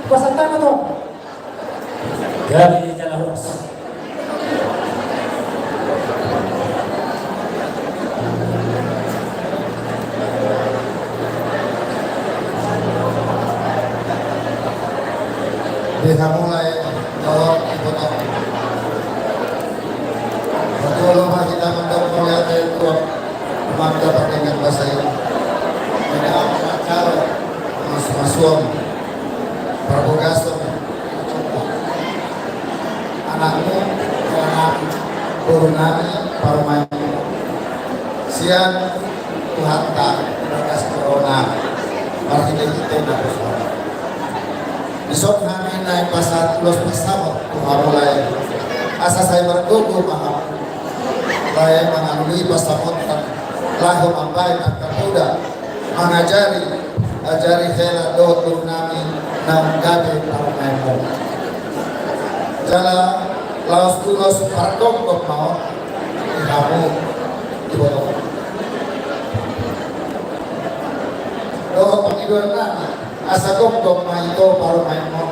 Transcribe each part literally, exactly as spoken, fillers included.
Pasahat ma tong. Gabe jala horas. Di hamu lae, dohot iboto. Molo hita mandok mauliate tu Amanta Pardenggan Basa i. Dengan acara masumasu on, parbogason, anakmu, anak boru nami, parumaenmu. Sian Tuhanta, di bagas corona, marhitehite na poso. Dison hami naeng pasahat ulos pasamot tu hamu lae. Asa sai margogo ma hamu lae mangalului pasamotan laho mambahen angka poda, mangajari, ajari hela dohot boru nami naung gabe parumaenmu. Jala laos ulos pargomgom ma on di hamu iboto. Dohot pangidoan nami, asa gomgom ma ito parumaenmon.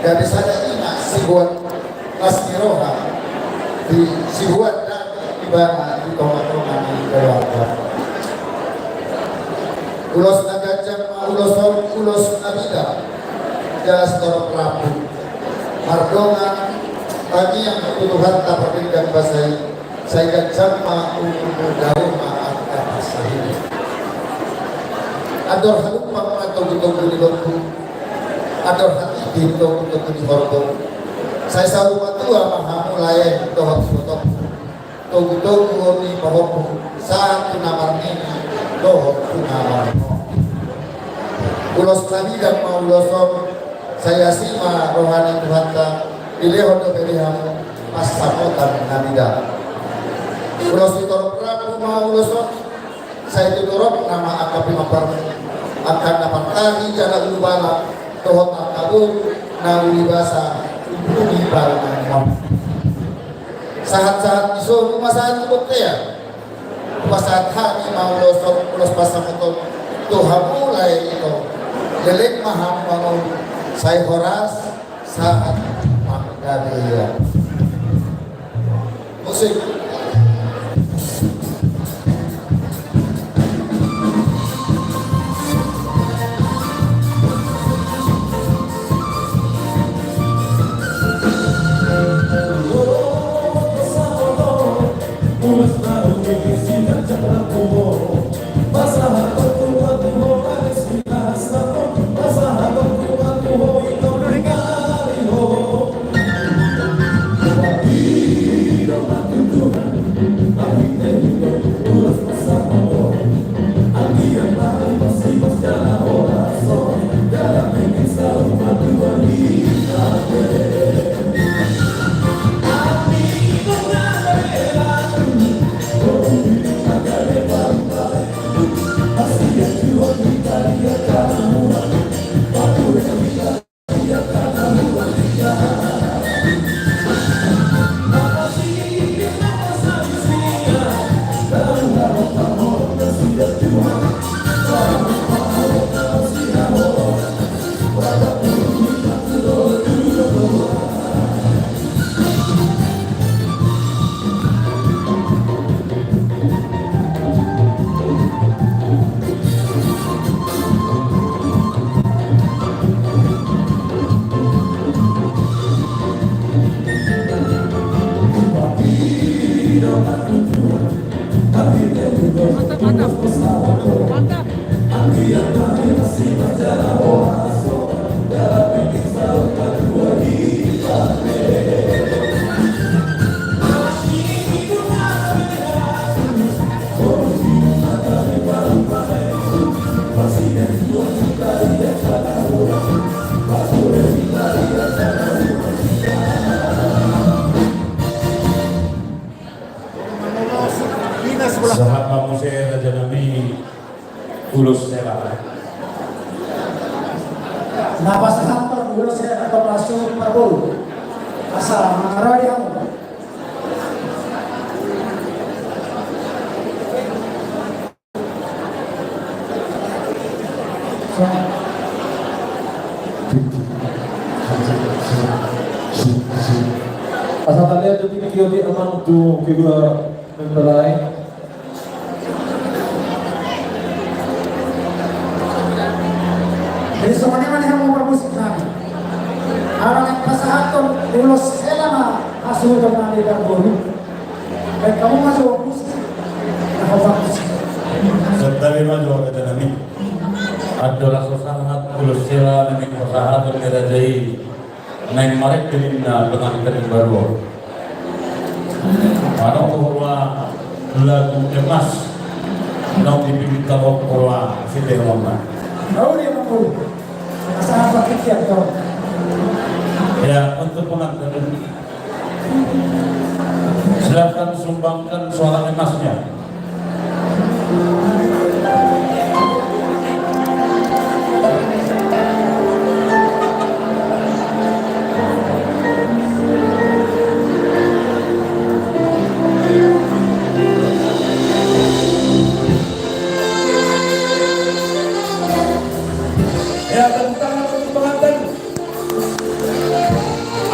Gabe sada inna sibuat las ni roha di sibuat dame ibana di tongatonga ni keluarga. Ulos na ganjang ma ulos on, ulos na bidang, jala sitorop rambu. Mardongan tangiang tu Tuhanta Pardenggan Basa i, sai ganjang ma umurmu, dao ma angka parsahit. Andor halumpang ma togutogu ni lombu, andor hatiti togutogu ni horbo. Sai saur matua ma hamu lae dohot ibotongku, togutogu on ni pahompu, sahat tu na marnini dohot tu na marnono. Ulos na bidang ma ulos on, sai asi ma roha ni Tuhanta, dilehon dope di hamu pasamotan na bidang. Ulos sitorop rambu ma ulos on, sai tu toropna ma angka pinompar, angka na partahi jala ulubala, dohot angka boru na uli basa, umpuni parumaenmon. Sahatsahat ni solu ma sahat tu bontean. Pasahat hami ma ulos, ulos pasamot on tu hamu lae ito. Leleng ma hamu mangolu, sai horas, sahat panggabean. Musik. Sahat ma muse, raja nami, ulos hela. Na pasahathon ulos hela tu parboru. Asa mangaradi hamu. Asa taliat tu tingki otik amang tu kedua mempelai. Jadi songon i ma nian hamu parmusik nami. Ala naeng pasahathon ulos hela ma hasuhuton nami parboru. Baen hamu ma jo musik. Nah, bagus. Santabi ma jo, ete nami. Andorang so sahat ulos hela na naeng pasahathon ni raja i. Naeng marende ninna pengantin baru on. Manang tu roha lagu emas. Naung dipilih tabo roha si Teona. Tahu dia mau. Asa apa kikian kau? Ya, untuk pengantin. Silakan sumbangkan suara emasnya. Ya, tepuk tangan untuk pengantin.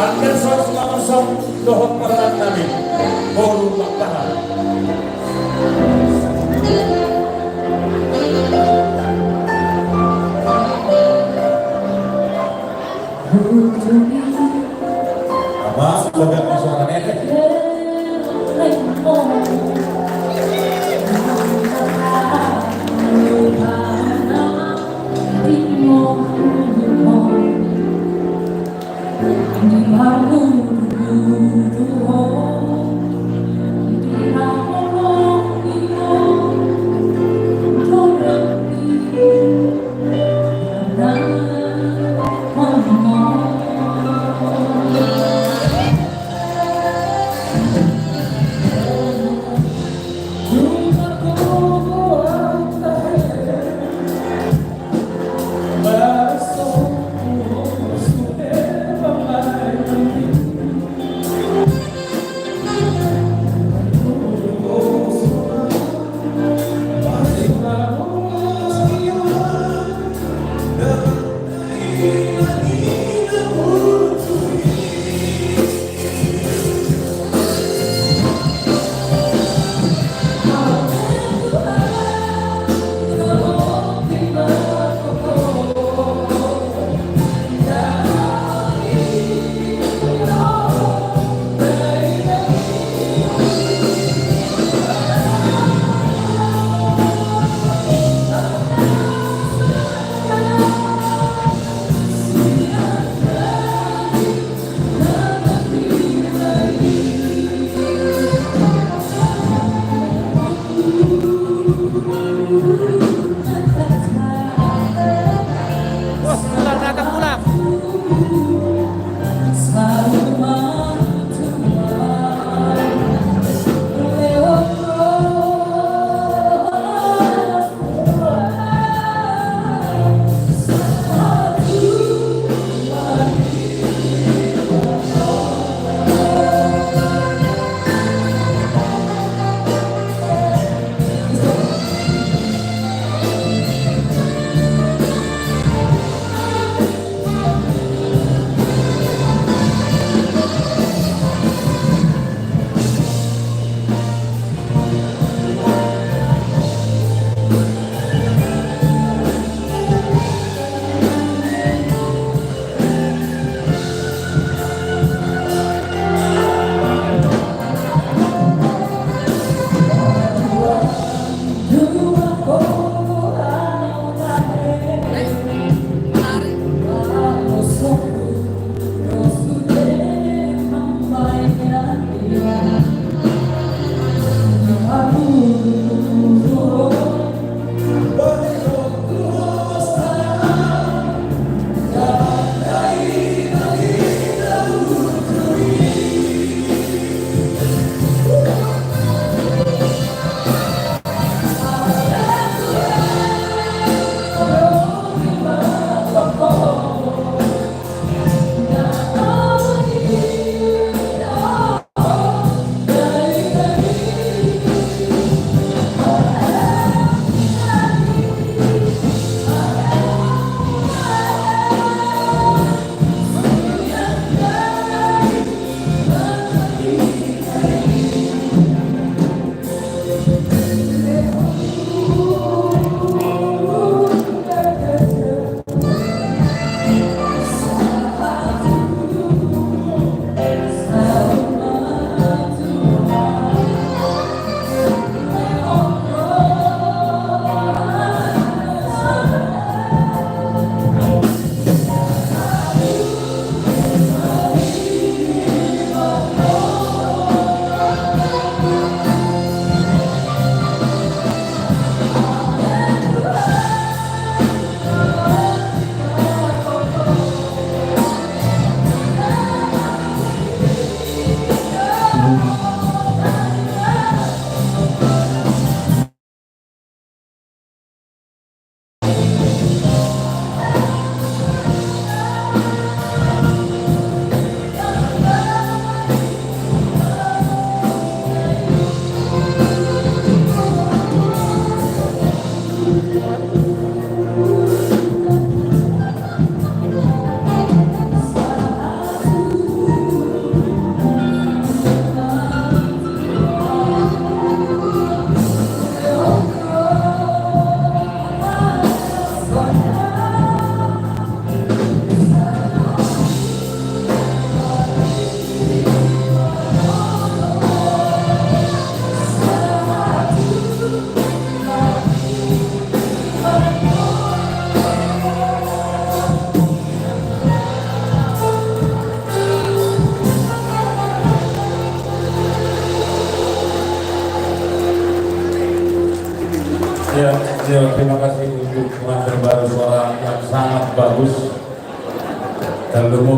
Angka seratus lima puluh dohot perang nami. Boru Pakpahan. Apa? Sebagai suara nenek.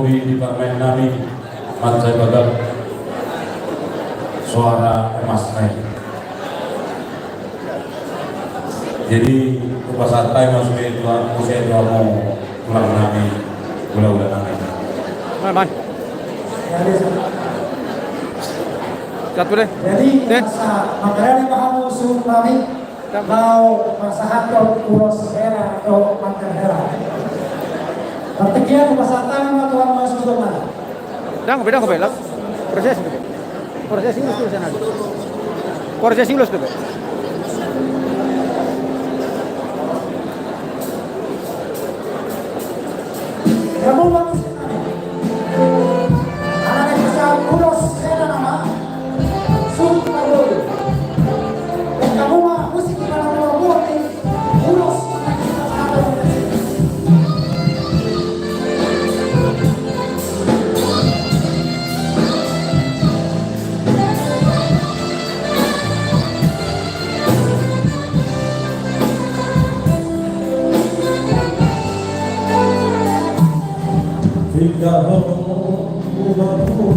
Di parmaen nami mansai bagak suara emas nai. Jadi hupasahat hami ma sude tu, muse tu hamu tulang nami, hulahula nami. Man, man. Satu deh. Jadi, eh, asa mangkatai ma hamu suhut nami. Laho pasahathon ulos hela dohot mangkal hela. Partingkian pasahat ma tu hamu suhut nami. Dang, beda ko belak. Proses itu. Proses ulos tu sana. Proses ulos tu. Hamu ma musik nami. Ala ni pasahat ulos hela nama. Suhut parboru. Hamu ma musik nami. Ulos. Tinggal ho, ubamu.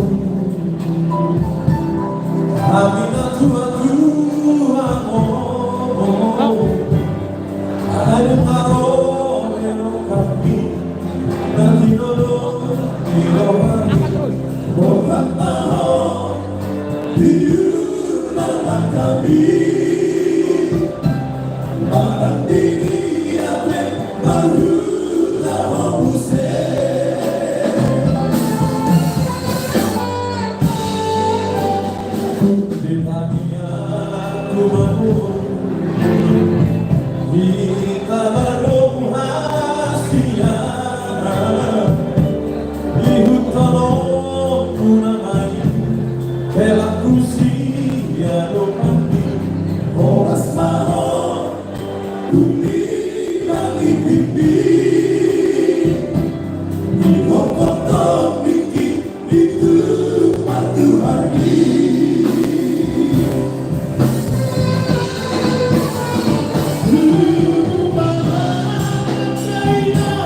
Hami na tua-tua, oh, oh, oh. Ada di taro, melo kami. Nanti dolo, di bawah. Bukan tahu. Di rumah kami. Horas ma ho, uli ma di pipi, di bokot tingki, di tulang partulang i. Lupa ma, China.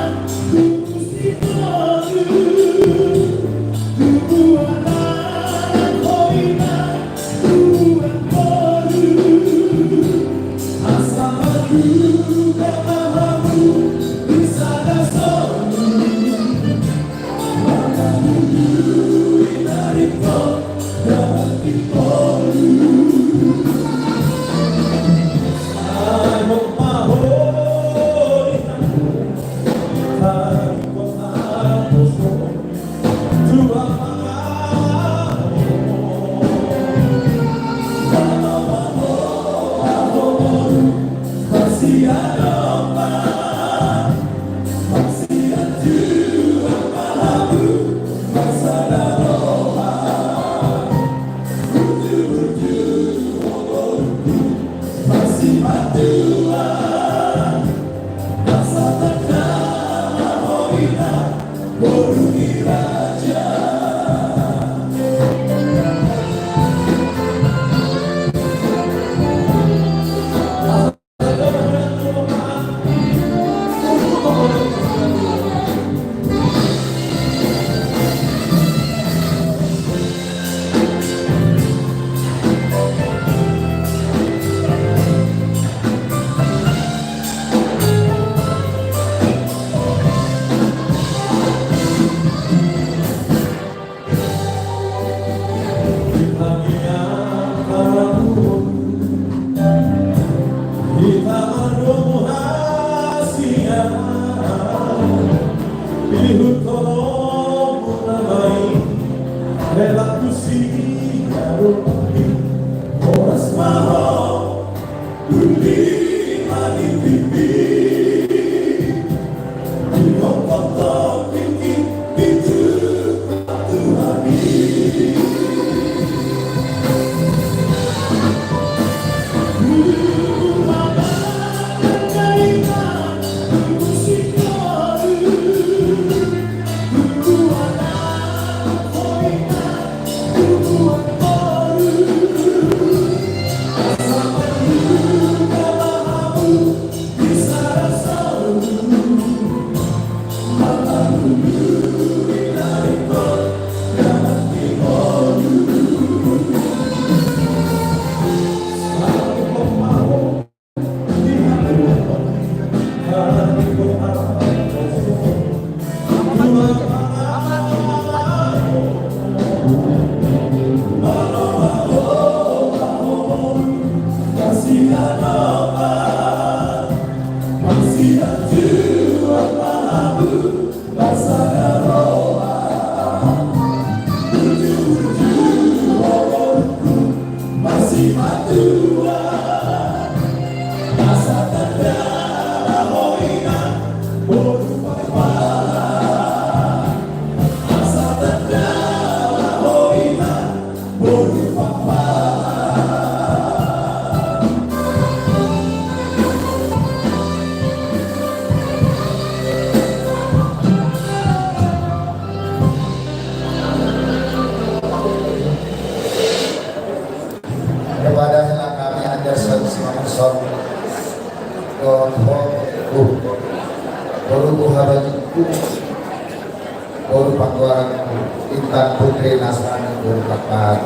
Panggoaranku Intan Putri Nasrani Nurul Akbar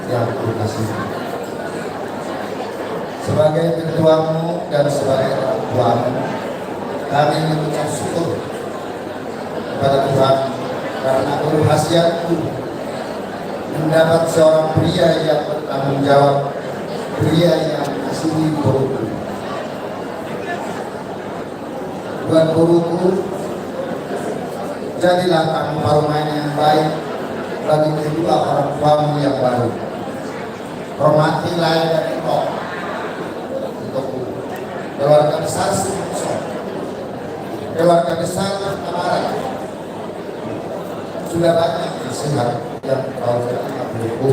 yang ku kasihi. Sebagai mertuamu dan sebagai orang tuamu, kami mengucap syukur kepada Tuhan karena berhasil mendapat seorang pria yang bertanggung jawab, pria yang mengasihi boruku. Buat boruku, jadilah kamu parumaen yang baik bagi kedua orang tuamu yang baru. Hormati lae dan ito. Itoku. Keluarga besar Sinuso. Keluarga besar Amara. Sudah banyak nasihat yang kau terima, boruku.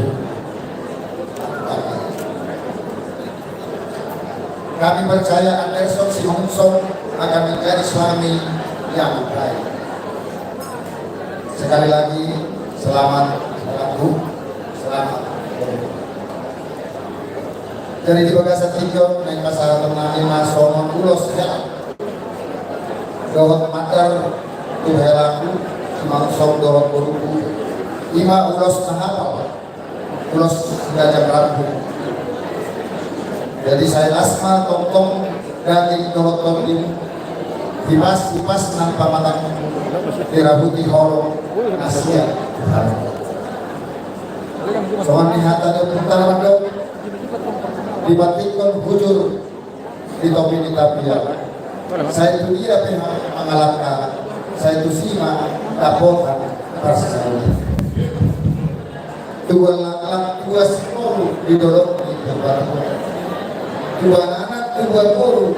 Kami percaya Anderson Simangunsong akan menjadi suami yang baik. Sekali lagi, selamat, selamat, selamat. Jadi di bagasan tingki on, naeng pasahaton nami ma songon ulos hela dohot mandar tu helaku, Simangunsong dohot boruku, ima ulos na hapal. Ulos Raja Prabu. Jadi sai las ma tongtong daging dohot tondimuna, hipas-hipas nang pamatangmu, dirahuti holong na sian Tuhan. Songon ni hata ni ompunta na mandok, dipatikkon hujur di topi ni tapian. Sai tu dia pe hami mangalangka, sai tusi ma dapotan parsaulian. Tubuan laklak, tubuan singkoru di dolok ni tubuan. Tubuan anak, tubuan boru,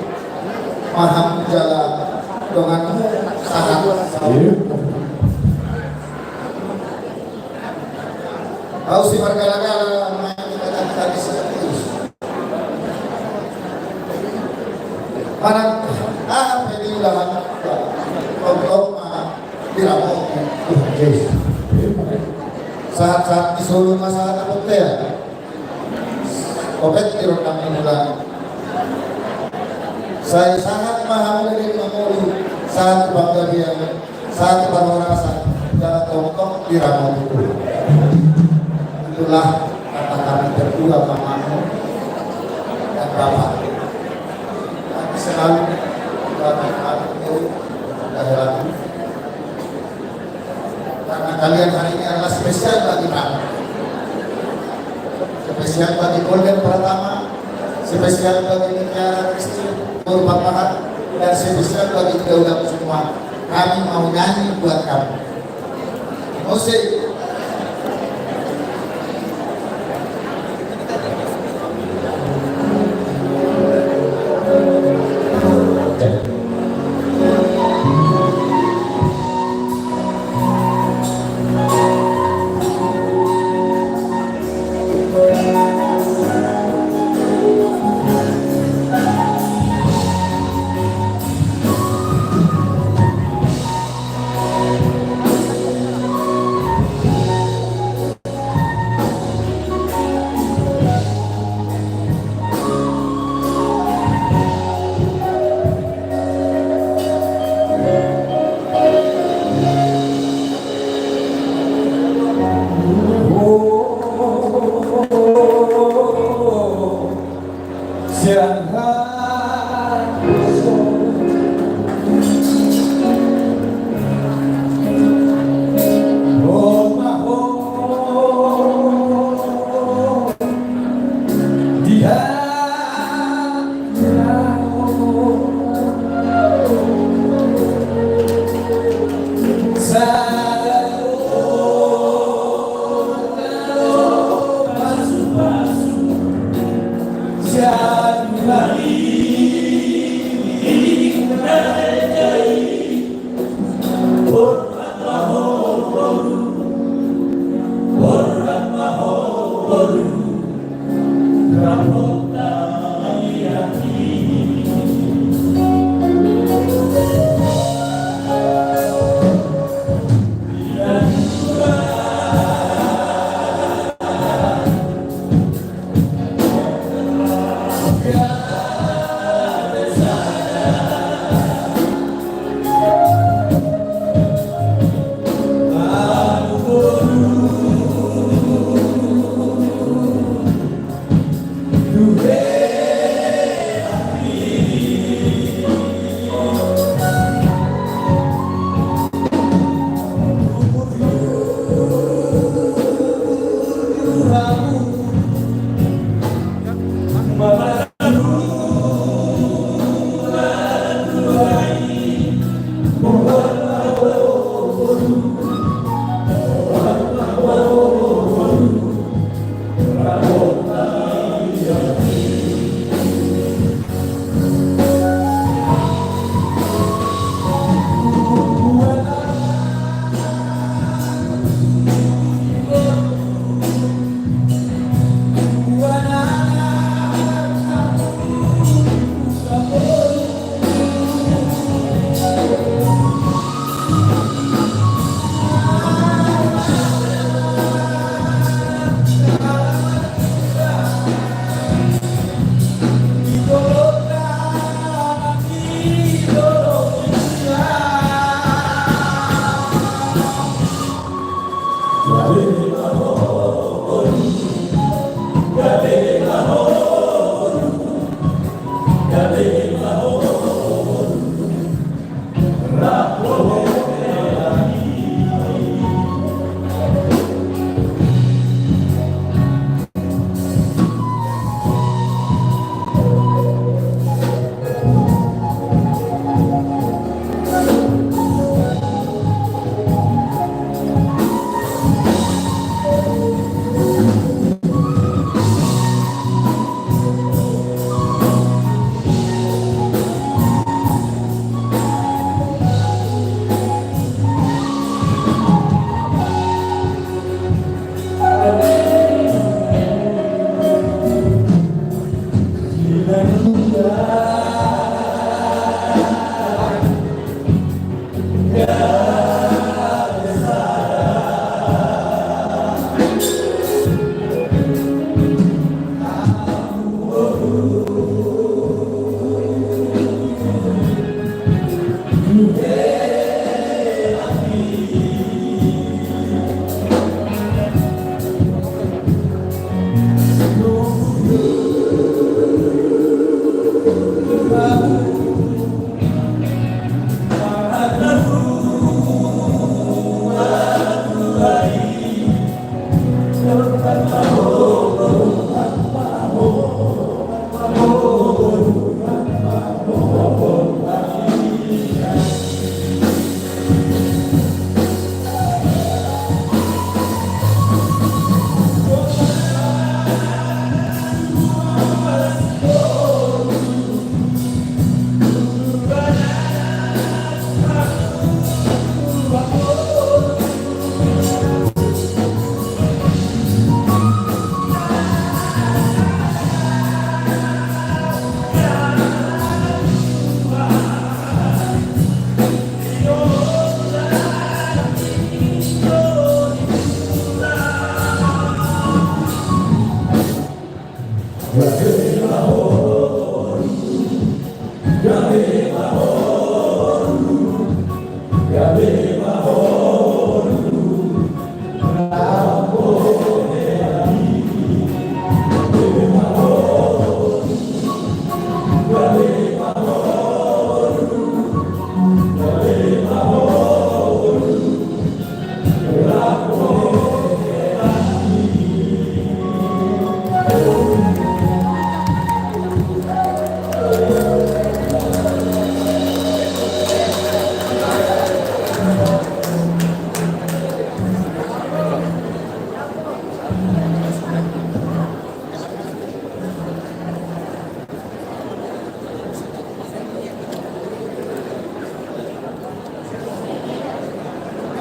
ma hamu jala donganmu sahat. Au si margala-gala, main di kata-kata di situ. Manang aha pe diulahon, tongtong ma diramoti Tuhan Jesus. Sahat-sahat ni solu ma sahat na bontean. Ope di rondang ni bulan. Sai sahat ma hamu di mangolu, sahat tu panggabean. Sahat tu parhorasan, jala tongtong diramoti Tuhan. Itulah kata kami berdua, mamamu dan bapakmu. Kami selalu mendoakan kamu, Ewi, dan Ratu. Karena kalian hari ini adalah spesial bagi kami. Spesial bagi Golden Pratama, spesial bagi Mutiara Christian, Guru Papahan, dan spesial bagi kita ulang semua. Kami mau nyanyi buat kamu. Musik.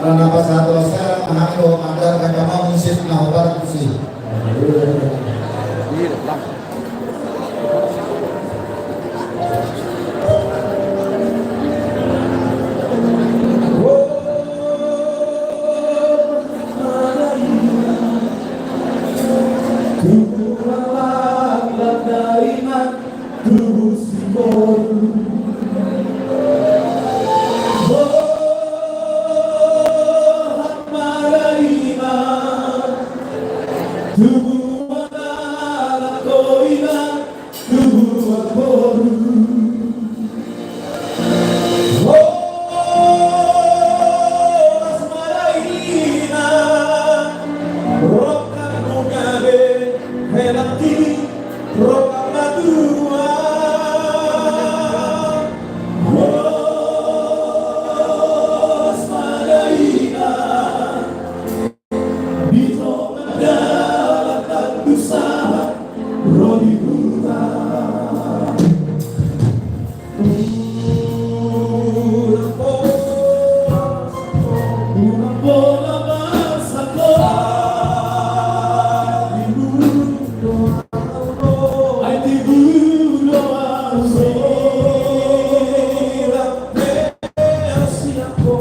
Ala na pasahat roha, sahat ma hamu, mandar kakak mamu sip na hobar tusi. Tubu si boru. Boha ma da inna. Tubu ma da inna. Tubu ma boru. Horas ma da inna. Rongkap nunga be hela tini. Rongkap ma tulang. Horas ma da inna. Di tonga dalan tantu sahat ro di huta. Tulang pola, tulang pola basa ko. Ai tibu do au sira pe au siap ko.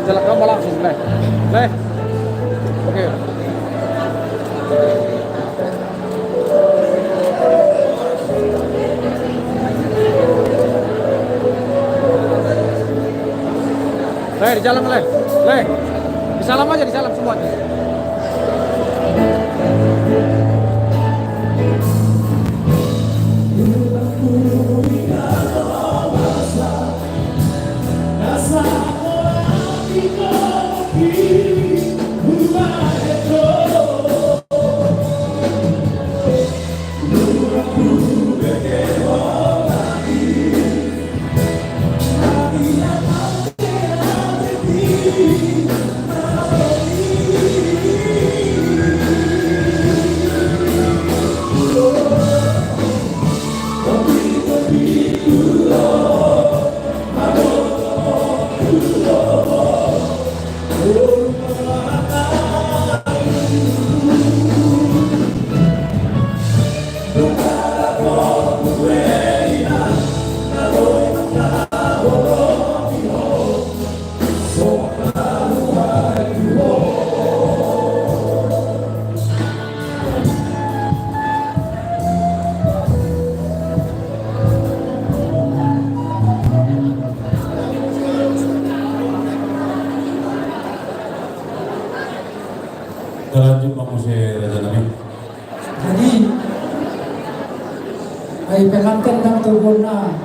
Jalan kau langsung, Leh. Leh. Oke. Leh, di jalan, Leh. Leh. Di salam aja, di salam semua. Muse raja nami. Jadi, ai pengantin dang tu bona,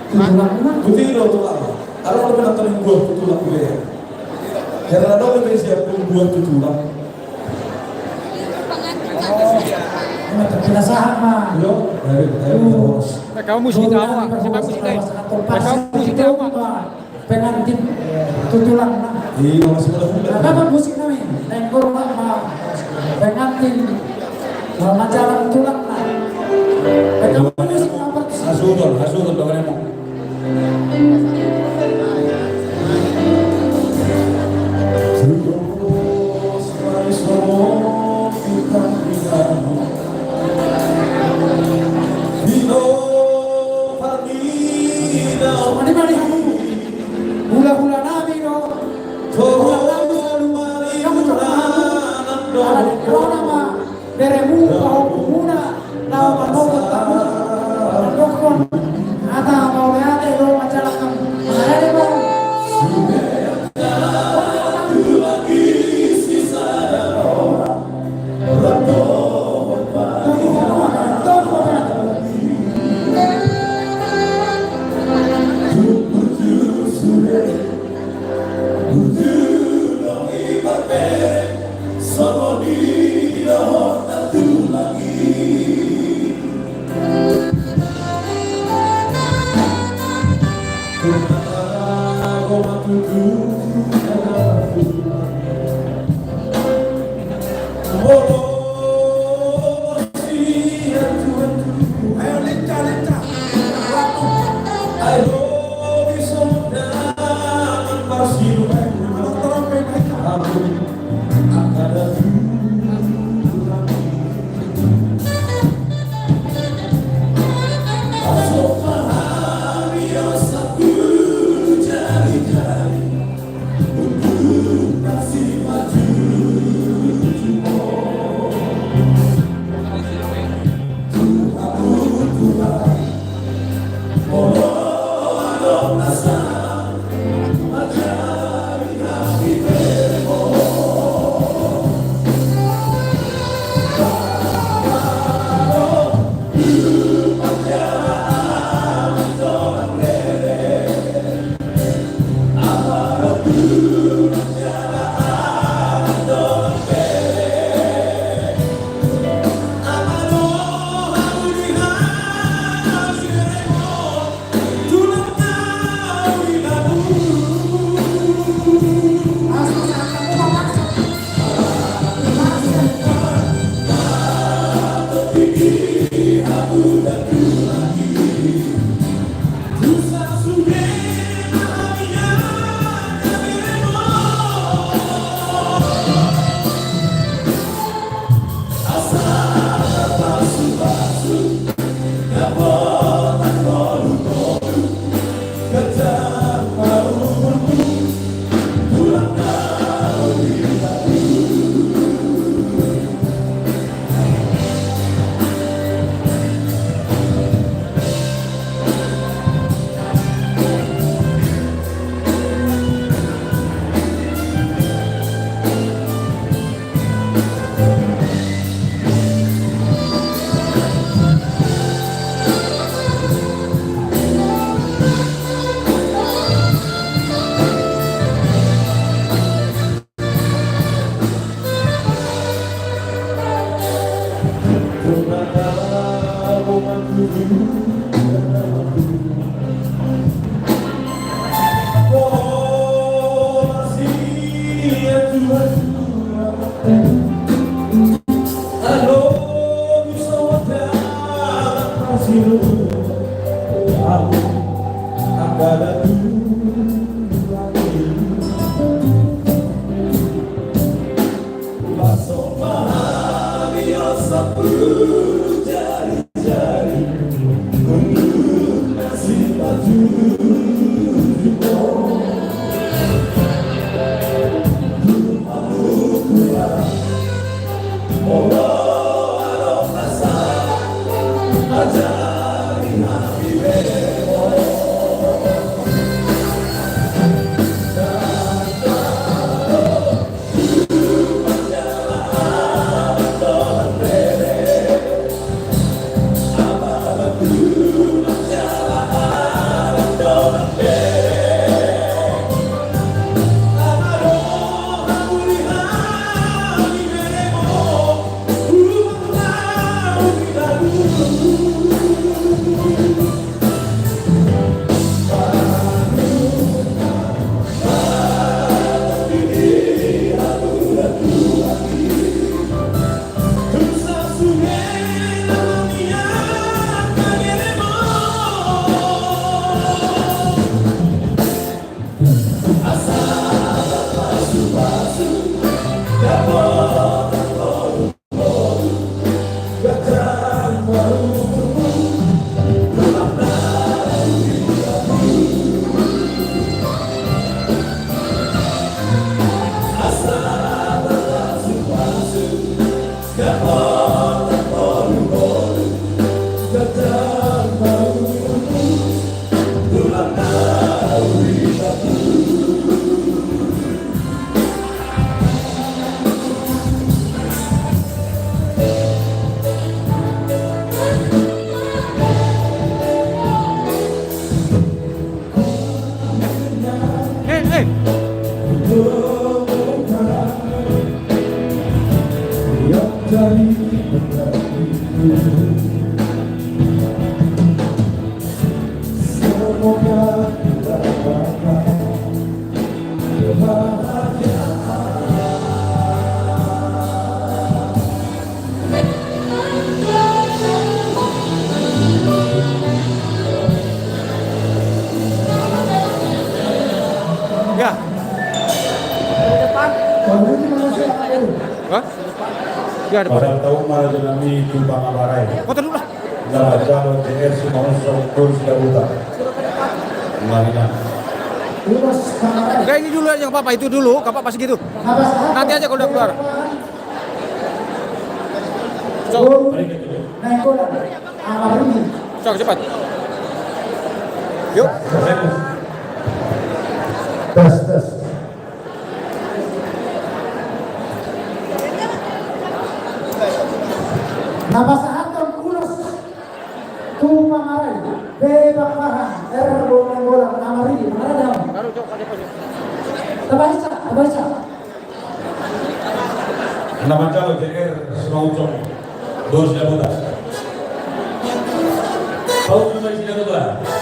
tu tulang na. Boti do tulang. Adong do pengantin buah tu tulang be. Hera do be siap buah tu tulang. Ima tu pinasahat ma. Yo, ayo, ayo, ayo. Kamu musik tawa, kamu musik tawa. Kamu musik tawa. Pengantin tu tulang na. Iya, masih muda-muda. Apa musik nami? Nengkor ma, ma. Pengantin. Ma, majalan tulang na. Pengantin musik apa? Hasuhuton, hasuhuton, dongan emang. Songon i ma di hamu. Hulahula nami do. Hulahula nami do. Ala ni roha ma beremu, pahompumuna, laho manogot hamu. Mandokkon hata mauliate do manjalankan. Mauliate ma. Ya. Hah? Ya, depan. Pada tahu mana dengan itu Bang Abarai. Foto dulu lah. Nama jalo J R Simanusong Cruz Garuda. Marina. Enggak, ini dulu aja, nggak apa-apa. Itu dulu, nggak apa-apa segitu. Nanti aja kalau udah keluar. Sok. Sok, cepat. Yuk. Tes, tes. Na pasahathon ulos tu Bang Abarai, B Pakpahan, R Bone Bolang, Amari, Amari. Tabaca, tabaca. Nama jalo J R Simanusong Cruz Garuda. Paulus Simanusong.